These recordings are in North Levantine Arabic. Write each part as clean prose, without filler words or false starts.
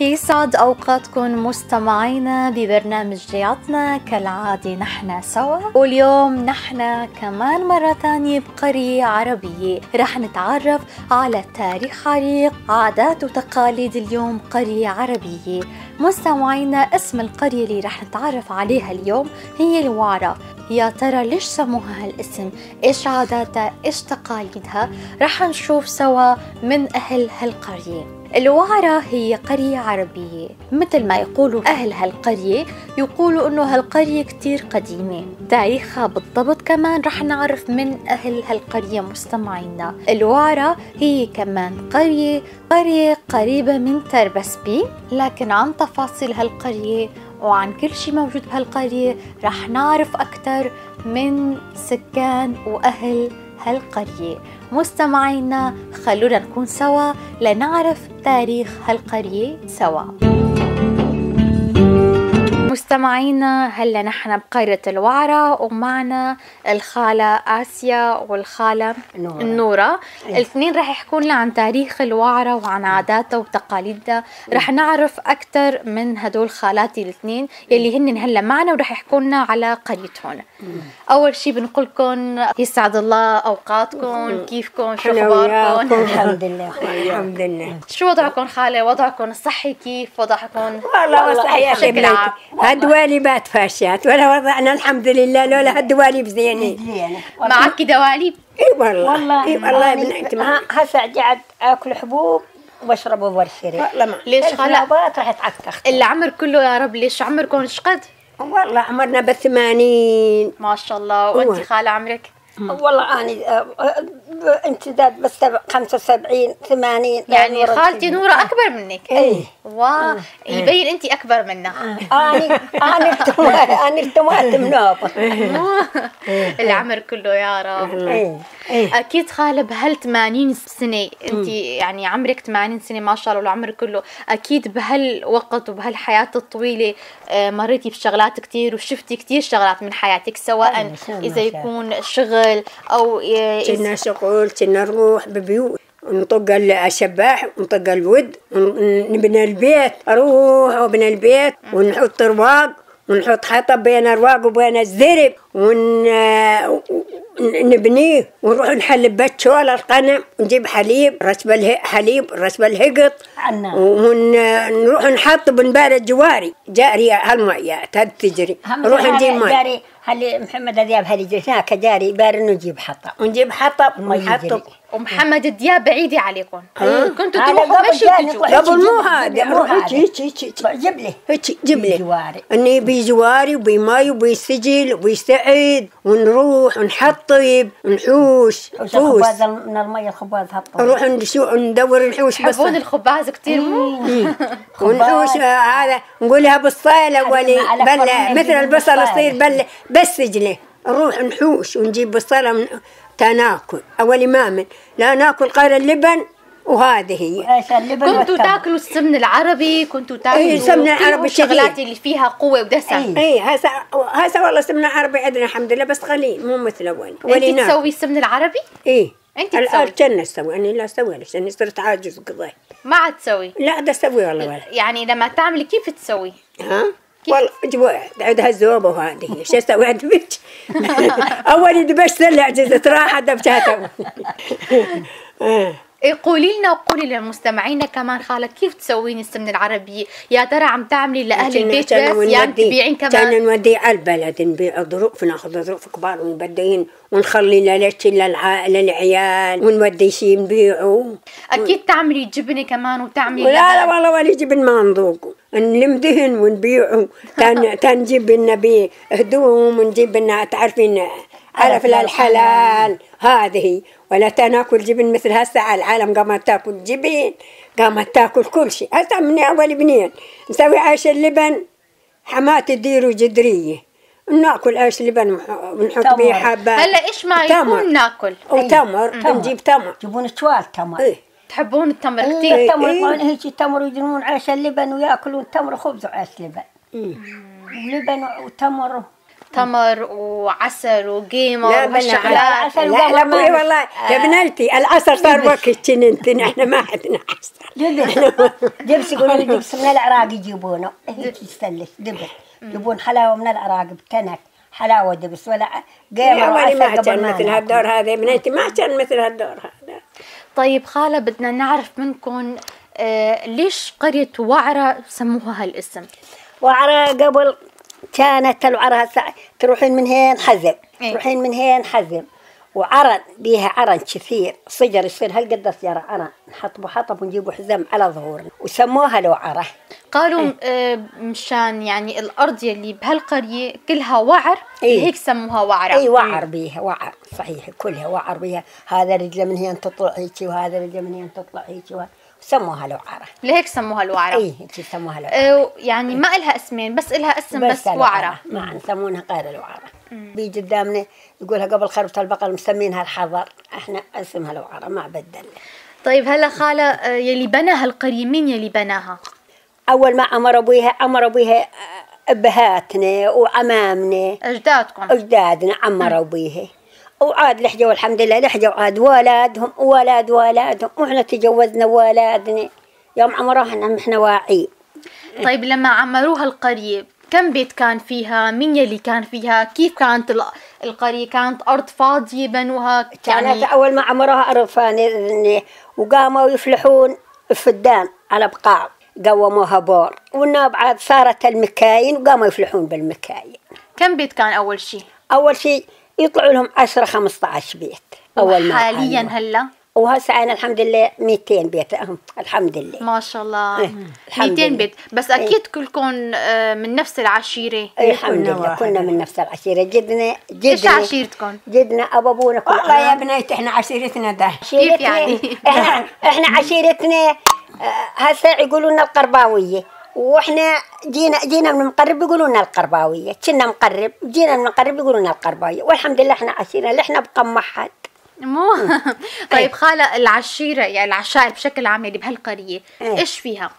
يسعد أوقاتكم مستمعينا ببرنامج ضيعتنا. كالعادة نحن سوا، واليوم نحن كمان مرة تانية بقرية عربية رح نتعرف على تاريخ عريق، عادات وتقاليد اليوم قرية عربية. مستمعينا، اسم القرية اللي رح نتعرف عليها اليوم هي الوعرة. يا ترى ليش سموها هالاسم؟ ايش عاداتها؟ ايش تقاليدها؟ رح نشوف سوا من أهل هالقرية. الوعرة هي قرية عربية، مثل ما يقولوا أهل هالقرية، يقولوا إنه هالقرية كتير قديمة، تاريخها بالضبط كمان رح نعرف من أهل هالقرية مستمعينا. الوعرة هي كمان قرية قريبة من تربسبي، لكن عن تفاصيل هالقرية وعن كل شيء موجود بهالقرية رح نعرف أكثر من سكان وأهل هالقرية. مستمعينا، خلونا نكون سوا لنعرف تاريخ هالقرية سوا. مستمعينا، هلا نحن بقرية الوعرة ومعنا الخالة آسيا والخالة نورة. نورة. الاثنين رح يحكوا لنا عن تاريخ الوعرة وعن عاداتها وتقاليدها. رح نعرف أكثر من هدول خالاتي الاثنين يلي هن هلا معنا ورح يحكوا لنا على قريتهم. أول شيء بنقول لكم يسعد الله أوقاتكم، كيفكم، شو أنا أخباركم؟ وياكم. الحمد لله. الحمد لله. شو وضعكم خالة؟ وضعكم الصحي كيف؟ وضعكم والله صحيح بشكل بنتي، عام. هالدوالي فاشات ولا وضعنا الحمد لله، لولا هالدوالي زينين. زينة. معك دواليب؟ اي والله، والله اي والله يا بنتي ما هسه قاعد اكل حبوب واشرب ورشري. والله ما ليش خالة؟ نوبات راح اتعكخ. العمر كله يا رب. ليش عمركم شقد؟ والله عمرنا ب80. ما شاء الله. وانت خالة عمرك؟ والله انا امتداد بس 75 80. يعني خالتي نورة أكبر منك. ايه. وا يبين أنت أكبر منها. انا انا ارتوات منوبة. العمر كله يا رب. ايه ايه. أكيد خالة بهال 80 سنة، أنت يعني عمرك 80 سنة ما شاء الله العمر كله، أكيد بهالوقت وبهالحياة الطويلة مريتي بشغلات كتير وشفتي كتير شغلات من حياتك، سواء إذا يكون شغل أو كنا شغل، كنا نروح ببيوت نطق الشباح ونطق الود ونبني البيت، نروح وبني البيت ونحط رواق ونحط حطب بين الرواق وبين الزرب ونبنيه ونروح نحلب بتشول القنم ونجيب حليب رسب حليب رسب الهقط ونروح نحط بنبارد جواري جاري هالميات هاد تجري نروح نجيب مي. جاري هلي محمد دياب هلي هناك جاري بار نجيب حطب ونجيب حطب ونحطب. ومحمد دياب بعيدة عليكم، كنتوا تروحوا مشي وتجوا قبل مو هذا روح هيك هيك جيب لي هيك جيب لي اني بجواري وبماي وبيسجل وبيسعد ونروح ونحطب ونحوش الخباز من المي الخباز هبط نروح ندور الحوش. بس تحبون الخباز كثير مو؟ ونحوش هذا نقولها بالصاله ولي بل مثل البصل يصير بل بس سجله نروح نحوش ونجيب بصله تناكل أول ما من لا ناكل غير اللبن. وهذه هي كنتوا تاكلوا السمن العربي، كنتوا تاكلوا إيه السمن العربي الشغلات اللي فيها قوة ودسم. اي هسه والله السمن العربي عندنا الحمد لله بس قليل مو مثل اول. انت تسوي السمن العربي؟ ايه انت تسوي؟ كنا اسوي انا، لا اسوي عشان صرت عاجز قضيت. ما عاد تسوي؟ لا بدي اسوي والله ولا. يعني لما تعملي كيف تسوي؟ ها؟ والله عندها الزوبه وهذه شو اسوي عند بيت؟ اول دبشت عجزت راحت دبشتها. قولي لنا وقولي للمستمعين كمان خالة كيف تسوين السمن العربي؟ يا ترى عم تعملي لأهل البيت بس يا عم تبيعين كمان؟ كان نودي على البلد نبيع ظروف، ناخذ ظروف كبار ونبدين ونخلي للعيال ونودي شيء نبيعه. أكيد تعملي جبنة كمان وتعملي لا لا والله ولا جبن ما نذوقه، نلم دهن ونبيعه، تنجيب لنا بيه هدوم ونجيب لنا تعرفين علف الحلال هذه. ولا تناكل جبن مثل هسه العالم قامت تاكل جبن، قامت تاكل كل شيء. هسه من اول بنين نسوي عيش اللبن، حماتي تديروا جدريه ناكل عيش لبن ونحط بيه حبات. هلا ايش ما يكون ناكل وتمر، نجيب تمر، تجيبون شوال تمر. إيه؟ تحبون التمر كثير. التمر يطلعون هيك تمر ويجنون عيش اللبن وياكلون تمر وخبز وعيش لبن ولبن وتمر تمر وعسل وقيمر وهالشغلات. لا لا والله يا بنتي العسل صار وقت انت، احنا ما عندنا عسل. دبس. دبس يقولوا لي دبس من العراق يجيبونه، هيك يستلش دبس، يجيبون حلاوة من العراق بتنك، حلاوة دبس ولا قيمة أولي ما وعسل قبل كان ما مثل ناكل. هالدور هذا يا بنيتي، ما كان مثل هالدور هذا. طيب خالة، بدنا نعرف منكم ليش قرية وعرة سموها هالاسم؟ وعرة قبل كانت الوعرة هسه تروحين من هين حزم، إيه. تروحين من هين حزم، وعرن بيها عرن كثير، صجر يصير هالقد صجر عرن، نحطبه حطب ونجيبه حزم على ظهورنا، وسموها الوعرة. قالوا مشان يعني الأرض يلي بهالقرية كلها وعر، إيه. هيك سموها وعرة. اي وعر بيها، وعر صحيح كلها وعر بيها، هذا رجله من هين تطلع هيك وهذا رجله من هين تطلع هيك، سموها الوعرة. لهيك سموها الوعرة. اي هيك سموها الوعرة. يعني ما إلها اسمين، بس إلها اسم بس الوعرة. وعرة. ما يسمونها غير الوعرة. بيجي قدامنا يقولها قبل خربة البقر مسمينها الحضر، احنا اسمها الوعرة ما بدلنا. طيب هلا خالة، يلي بناها القرية مين يلي بناها؟ أول ما أمروا بيها، أمروا بيها أبهاتنا وعمامنا. أجدادكم. أجدادنا عمروا بيها، وعاد لحجوا الحمد لله، لحجوا عاد ولادهم وولاد ولادهم، وإحنا تجوزنا ولادنا يوم عمروها إحنا واعيين. طيب لما عمروها القرية كم بيت كان فيها؟ مين يلي كان فيها؟ كيف كانت القرية؟ كانت أرض فاضية بنوها؟ كانت أول ما عمروها أرض فاضية، وقاموا يفلحون الفدان على بقاع، قوموها بور، والنوب عاد صارت المكاين وقاموا يفلحون بالمكاين. كم بيت كان أول شيء؟ أول شيء يطلعوا لهم 10 15 بيت أول ما حالياً عملوها. هلا؟ وهسه أنا الحمد لله 200 بيت، الحمد لله. ما شاء الله. إيه، الحمد 200 لله. بيت، بس أكيد كلكم من نفس العشيرة. إيه، الحمد كنا لله، واحد. كنا من نفس العشيرة. جدنا إيش عشيرتكم؟ جدنا أبو أبونا كل والله يا عام. بنيتي إحنا عشيرتنا ده. كيف يعني؟ إحنا عشيرتنا، هسه يقولوا لنا القرباوية، وإحنا جينا من مقرب يقولوا لنا القرباوية، كنا مقرب، جينا من مقرب يقولوا لنا القرباوية، والحمد لله إحنا عشيرة، لا إحنا بقم حد. مو طيب خالة، العشيرة يعني العشائر بشكل عام اللي بهالقرية، إيش فيها؟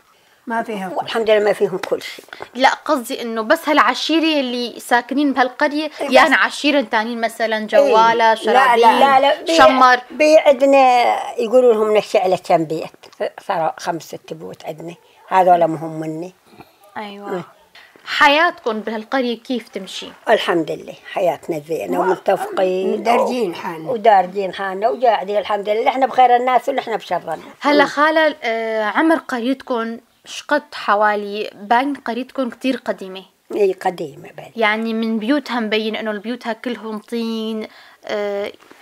ما فيها كل والحمد لله ما فيهم كل شيء. لا قصدي إنه بس هالعشيرة اللي ساكنين بهالقرية، إيه، يعني بس. عشيرة تانيين مثلاً جوالة، إيه. شرابيل، لا، لا، لا، شمر. عندنا يقولوا لهم نشعلة كم بيت، صاروا 5 6 بيوت عندنا، هذول مهم مني. أيوة. إيه. حياتكم بهالقرية كيف تمشي؟ الحمد لله حياتنا زينة ومتفقين ودارجين حالنا. ودارجين حالنا وقاعدين الحمد لله، نحن بخير الناس ونحن بشر الناس. هلا خالة، عمر قريتكم شقد حوالي؟ باين قريتكم كتير قديمة. اي قديمة بل. يعني من بيوتها مبين انه بيوتها كلهم طين،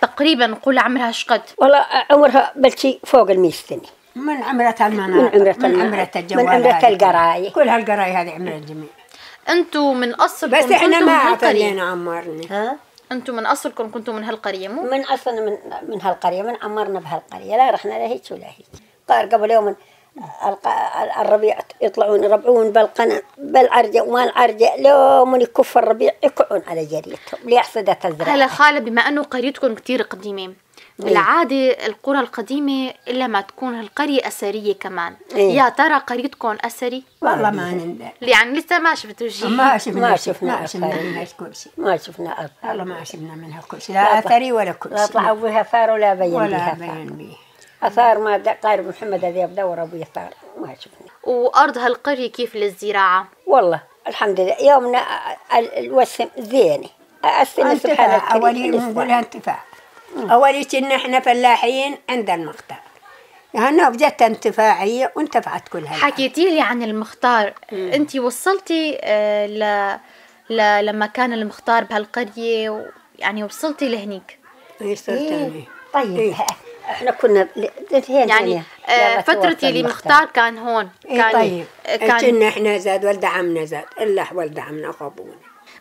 تقريبا نقول عمرها شقد؟ والله عمرها بلشي فوق المية سنة. من عمرة المناطق، من عمرة من المناطق. عمرة الجوال من عمرة هذه. القراية. كل هالقراية هذه عمرة الجميع. انتو من اصلكم بس احنا كنتوا ما من هالقرية. عطينا عمرنا. ها؟ انتو من اصلكم كنتوا من هالقرية مو؟ من اصلنا من هالقرية، من عمرنا بهالقرية، لا رحنا لا هيك ولا هيك. قال قبل يوم الربيع يطلعون يربعون بالقنا بالعرجة وما العرجة، لو من يكف الربيع يقعون على جريتهم ليحصدت الزراعة. هلا خالة، بما انه قريتكم كتير قديمة، بالعادة القرى القديمة إلا ما تكون هالقرية أثرية كمان. إيه. يا ترى قريتكم أثري؟ والله ما نندري. يعني لسه ما شفتوا شيء. ما شفنا ما شيء. شفنا ما شفنا أثري. منها كل شيء. ما شفنا أثر. والله ما شفنا منها كل شيء، لا أثري ولا كل لا شيء. طلعوا بها آثار ولا بين ولا بها آثار. بين بيها. آثار ما قارب محمد هذي بدور أبوي آثار ما شفنا. وأرض هالقرية كيف للزراعة؟ والله الحمد لله يومنا الوسم زينة. السنة سبحان انتفاع. الكريم. أولي لسه. نقولها انتفاع. أولي كنا إحنا فلاحين عند المختار. هنا جت انتفاعية وانتفعت كلها. حكيتي لي عن المختار. أنت وصلتي لما كان المختار بهالقرية يعني وصلتي لهنيك. إيه، صرت إيه. أنا. طيب. إيه. احنا كنا هين هنا. يلا فترة توصل اللي المختار. مختار كان هون. إيه، طيب. كان كنا احنا زاد ولد عمنا زاد، إلا ولد عمنا قبونا.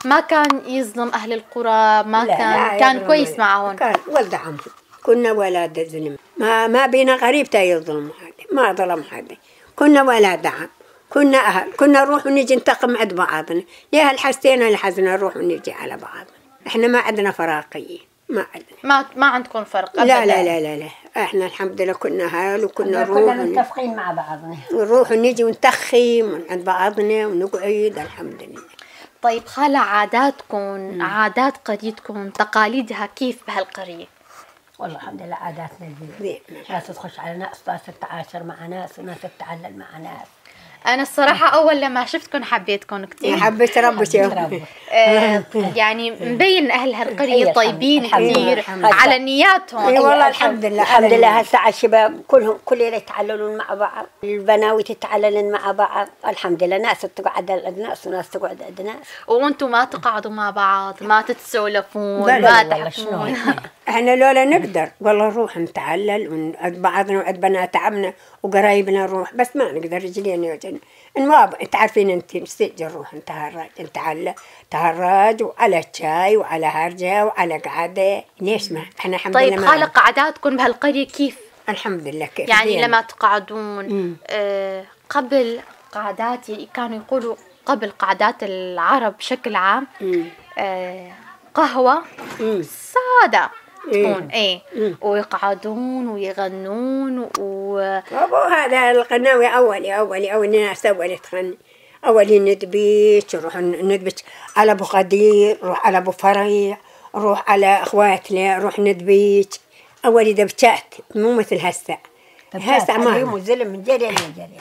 ما كان يظلم أهل القرى، ما لا، لا، كان يظلم كويس ولا- معهم. كان ولد عمهم، كنا ولاد زلم، ما بينا غريب تا يظلم حد، ما ظلم حد، كنا ولاد عم، كنا أهل، كنا نروح ونجي ننتقم عند بعضنا، يا هالحستين الحزنة نروح ونجي على بعضنا، احنا ما عندنا فراقية، ما عندنا. ما عندكم فرق لا، أبداً. لا، لا، لا، لا، احنا الحمد لله كنا هال وكنا كنا نروح متفقين مع بعضنا. نروح ونجي ونتخي من عند بعضنا ونقعد الحمد لله. طيب خالة، عاداتكم، عادات قريتكم، تقاليدها كيف بهالقرية؟ والله الحمد لله عاداتنا زين. ناس تخش على ناس، ناس تتعاشر مع ناس، وناس تتعلل مع ناس. أنا الصراحة أول لما شفتكم حبيتكم كثير. حبيت ربك يا يعني مبين أهل هالقرية طيبين كثير على نياتهم. اي والله الحمد لله. الحمد لله. هسه الشباب كلهم كل ليلة يتعللون مع بعض، البناوي تتعللن مع بعض، الحمد لله. ناس تقعد عند ناس وناس تقعد عند ناس. وأنتم ما تقعدوا مع بعض، ما تتسولفون، ما تحكون؟ احنا لولا نقدر والله نروح نتعلل ونعد بعضنا وعد بنات عمنا وقرايبنا نروح، بس ما نقدر رجلينا يوجعنا. نواب تعرفين انت نستأجر نروح نتهرج نتعلل تهرج وعلى شاي وعلى هرجة وعلى قعدة. ليش ما احنا الحمد لله. طيب خالة قعداتكم بهالقريه كيف؟ الحمد لله كيف يعني لما تقعدون قبل قعدات كانوا يقولوا قبل قعدات العرب بشكل عام قهوة ساده تكون ايه ويقعدون ويغنون و ابو هذا القناوي اولي اولي اول ناس اولي تغني اولي ندبيش، نروح ندبش على ابو قدير، نروح على ابو فريع، نروح على اخواتنا، نروح ندبيش. اولي دبشات مو مثل هسه. هسه ما وزلم من جري لجري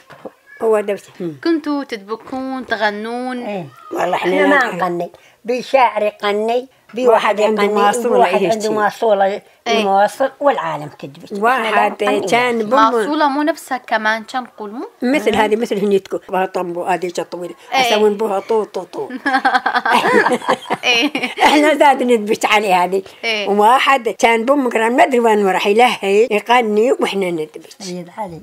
هو دبش. كنتوا تدبكون تغنون؟ ايه والله احنا ما نغني، بشاعر يغني، بواحد يغني، واحد عنده ماسوله يواصل والعالم تدبش. واحد كان ماسوله مو نفسها كمان كان نقول مو مثل هذه، مثل هنيتكو بها طنبو هذه طويلة اسوي بها طو طو طو. احنا زاد ندبش عليه هذه. وواحد كان بمقرن ما ادري وين راح يلهي يغني واحنا ندبش. سيد علي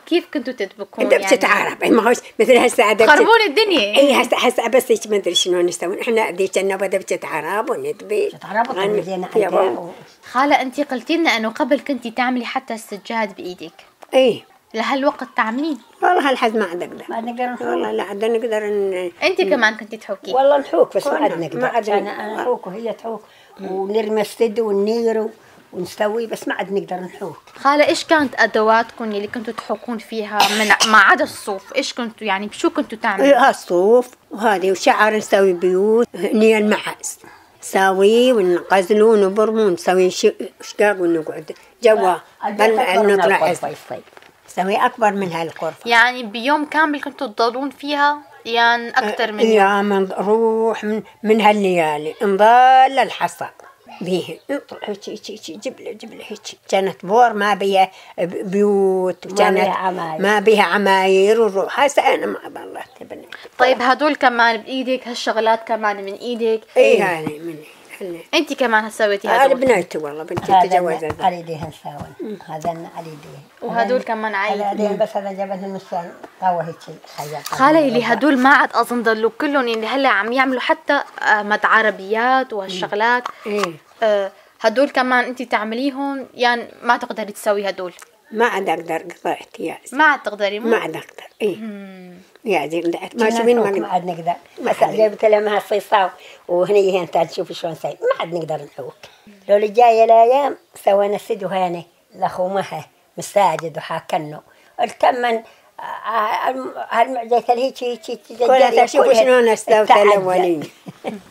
كيف كنتوا تدبكون؟ دبشة عرب ما هوش مثل هسه خربون الدنيا. اي هسه هسه بس ما ادري شنو نسوي احنا ذيك النوبة دبشة عرب وندبش. خالة انت قلتي لنا انه قبل كنتي تعملي حتى السجاد بايدك. ايه لهالوقت تعملين؟ والله هالحد ما عاد اقدر. ما نقدر والله لا عاد نقدر انت كمان كنتي تحوكي؟ والله نحوك بس ما عاد نقدر. انا نحوك وهي تحوك ونرمي السد ونيره ونسوي، بس ما عاد نقدر نحوك. خالة ايش كانت ادواتكم اللي كنتوا تحوكون فيها من ما عدا الصوف؟ ايش كنتوا يعني بشو كنتوا تعملوا؟ الصوف وهذه وشعر نسوي بيوت، هني المعز نساوي ونغزلو ونبرمو ونسوي شقاق ونقعد جوا نطلع نسوي أكبر من هالغرفة. يعني بيوم كامل كنتوا تضلون فيها؟ يعني أكثر من يوم؟ يا من نروح من هالليالي نضل الحصى بيه نطلع هيك هيك جبلة جبلة هيك. كانت بور ما بيها بيوت، كانت ما بيها عماير ونروح. هسه أنا ما بالله تبني. طيب هدول كمان بإيدك، هالشغلات كمان من إيدك؟ إيه هذه مني. أنت كمان سويتي هدول؟ هذا بنيتي والله، بنتي تجوزت. على يديها نساوي، هذا على يديها. وهدول كمان على يديها، بس هذا جابتهم من قهوة هيك خياط. خالة اللي هدول ما عاد أظن ضلوا كلهم اللي هلا عم يعملوا حتى مد عربيات وهالشغلات. إيه هدول كمان أنت تعمليهم يعني ما تقدري تسوي هدول؟ ما عاد أقدر، قطعت يا ما عاد تقدري. ما عاد أقدر. إيه يعني ما شوفين ما عاد نقدر. بس جابت لها مع الصيصاو وهني هي انت تشوف شلون ساي ما عاد نقدر نحوك. لو اللي جاية الايام سوينا السد وهاني لاخو مها مساجد وحاكنه التمن هالمعجزه هيك هيك كلها شوفوا شلون استوت الاولين.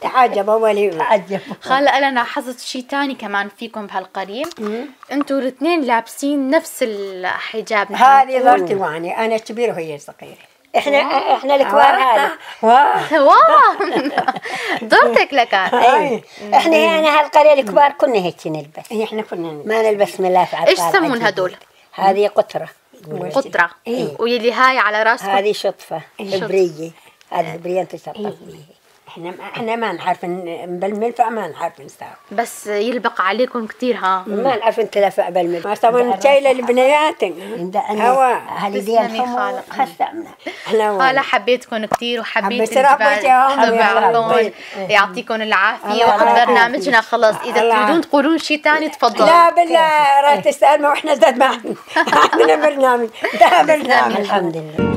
تعجب اولي تعجب. خالة انا لاحظت شيء ثاني كمان فيكم بهالقرية، انتوا الاثنين لابسين نفس الحجاب. هذه ضرتي واني انا كبيرة وهي صغيرة. احنا الكبار هذا. واه ضرتك لك. اي احنا هنا هالقريه الكبار كنا هيك نلبس. احنا كنا نلبس. ما نلبس ملافع. ايش تسمون هدول؟ هذه قطرة. قطرة. إيه؟ ويلي هاي على راسكم هذه شطفه هبريه. هذه هبريه انت تشطف بيها. احنا ما نعرف بالملفع ما نعرف نساوي. بس يلبق عليكم كثير ها. ما نعرف نتلفع بالملفع. ما سوينا شيء للبنيات. هوا هاليدين خالة حبيتكم كثير وحبيت تبعكم. يعطيكم العافية. وقت برنامجنا خلص، إذا تريدون تقولون شيء ثاني تفضلوا. لا بالله راه تسأل ما واحنا زاد ما عندنا برنامج. ده برنامج الحمد لله.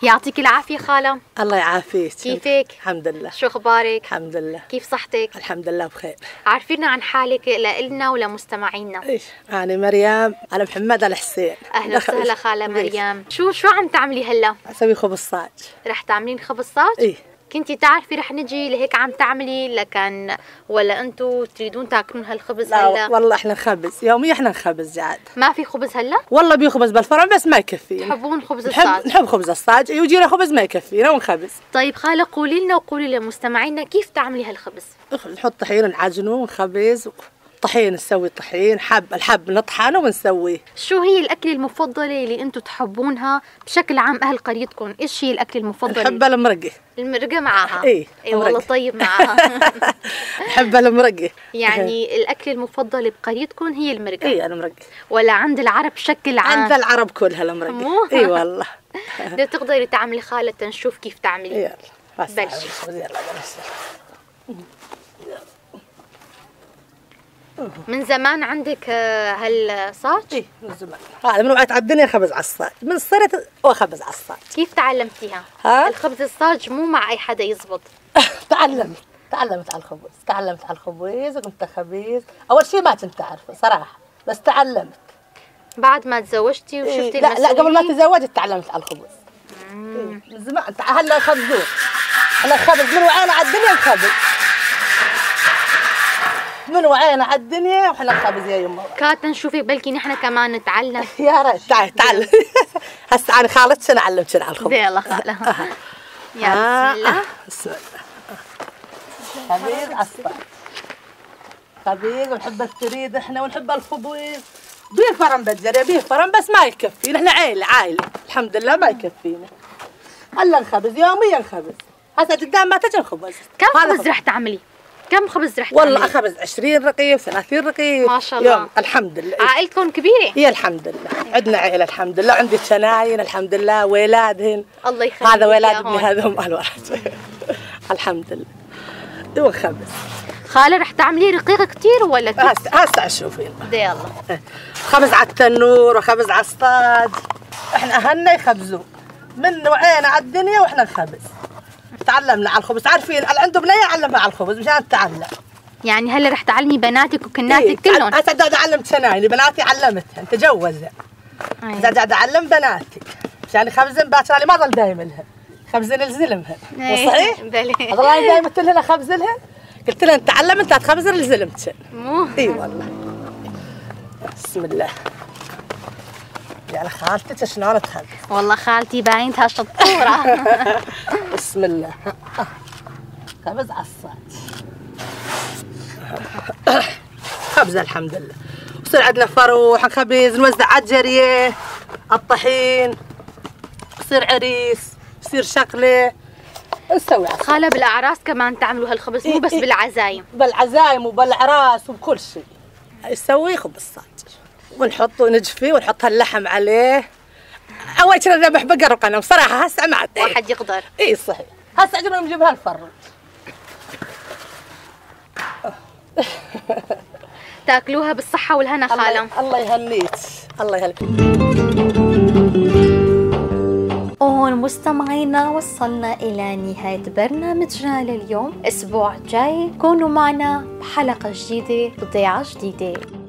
يعطيك العافية خالة. الله يعافيك. كيفك؟ الحمد لله. شو أخبارك؟ الحمد لله. كيف صحتك؟ الحمد لله بخير. عارفينا عن حالك لإلنا ولمستمعينا. إيش؟ أنا مريم على محمد الحسين. أهلا وسهلا خالة مريم. شو عم تعملي هلا؟ أسوي خبز صاج. رح تعملين خبز صاج؟ إيه. كنتي تعرفي رح نجي لهيك عم تعملي لكن ولا انتو تريدون تاكلون هالخبز؟ لا هلا والله احنا نخبز يوميا، احنا نخبز جعد. ما في خبز هلا؟ والله بيخبز بالفرن بس ما يكفينا. تحبون خبز نحب الصاج؟ نحب خبز الصاج، يجينا خبز ما يكفينا ونخبز. طيب خالة قولي لنا وقولي لمستمعينا كيف تعملي هالخبز؟ نحط طحين نعجنه ونخبز، طحين نسوي طحين حب، الحب نطحنه ونسويه. شو هي الأكلة المفضلة اللي أنتم تحبونها بشكل عام أهل قريتكم؟ إيش هي الأكلة المفضلة؟ نحب المرقة. المرقة معاها. إيه، إيه والله مرقة. طيب معاها. نحب المرقة. يعني الأكلة المفضلة بقريتكم هي المرقة؟ إيه المرقة. ولا عند العرب بشكل عام؟ عند العرب كلها مو؟ المرقة. إي والله. بدك تقدري تعملي خالة تنشوف كيف تعملي. يلا بس. بلشي. يلا بلشي. من زمان عندك هالصاج؟ إيه من زمان، هذا من وعيت على الدنيا خبز على الصاج، من صرت وخبز على الصاج. كيف تعلمتيها؟ ها؟ الخبز الصاج مو مع أي حدا يزبط. تعلمت على الخبز، تعلمت على الخبيز وقمت أخبز. أول شيء ما كنت أعرفه صراحة، بس تعلمت. بعد ما تزوجتي وشفتي إيه، لا لا قبل ما المسؤولية؟ تزوجت تعلمت على الخبز. إيه، من زمان. هلا يخبزون، هلا خبز من وعينا على الدنيا نخبز، من وعينا على الدنيا وحنا نخبز يا يما. كات نشوفك بلكي نحن كمان نتعلم. يا ريت تعال تعال. هسه انا خالتك انا علمتك على الخبز. يلا خالة. يا بسم الله. بسم الله. خبيز على الصاج، خبيز، ونحب الثريد احنا ونحب الخبيز. بيه فرن بتجري، بيه فرن بس ما يكفي، نحن عائلة عائلة الحمد لله ما يكفينا. هلا نخبز يوميا نخبز، هسه قدام ما تجي نخبز. كم هذا خبز رح تعملي؟ كم خبز رح والله تعملي؟ اخبز 20 رغيف 30 رغيف ما شاء الله. يوم الحمد لله. عائلتكم كبيرة؟ هي الحمد لله عندنا عائلة الحمد لله، عندي شناين الحمد لله، ولادهن الله يخليك. هذا ولاد إياهم. ابني، هذا هم الولد الحمد لله. ونخبز. خالة رح تعملي رقيق كثير ولا كيف؟ هسه شوفي. يلا خبز على التنور وخبز على الصاج، احنا اهلنا يخبزوا من وعينا على الدنيا واحنا نخبز. تعلمنا على الخبز، عارفين اللي عنده بنيه علمها على الخبز مشان تتعلم. يعني هلا رح تعلمي بناتك وكناتك إيه، كلهم؟ هسه قاعدة اعلم شنايني، بناتي علمتها تجوزها. أيوة. قاعدة اعلم بناتي مشان يخبزن باكر، انا ما ضل دايم لها خبزن لزلمها. إيه، صحيح؟ بلي. والله دايما قلت لها خبز لها، قلت لها تعلم انت تخبزن لزلمتك. مو اي والله. بسم الله. يعني خالتك شلون تخبز؟ والله خالتي باينتها شطورة. بسم الله. خبز على الصاج. خبز الحمد لله. وصير عندنا فروح خبز نوزع على الجريه، الطحين، يصير عريس، يصير شقله، نسوي عصا. خالة بالاعراس كمان تعملوا هالخبز مو بس إيه، إيه. بالعزايم؟ بالعزايم وبالعراس وبكل شيء. نسوي خبز صاج ونحطه نجفيه ونحط هاللحم عليه. اول شيء ذبح بقر وقنم صراحة هسه ما عاد واحد يقدر. اي صحيح، هسه عجبنا نجيبها الفرن. تاكلوها بالصحة والهنا خالة. الله يهنيك، الله يهنيك. وهون مستمعينا وصلنا إلى نهاية برنامجنا لليوم. أسبوع جاي كونوا معنا بحلقة جديدة بضيعة جديدة.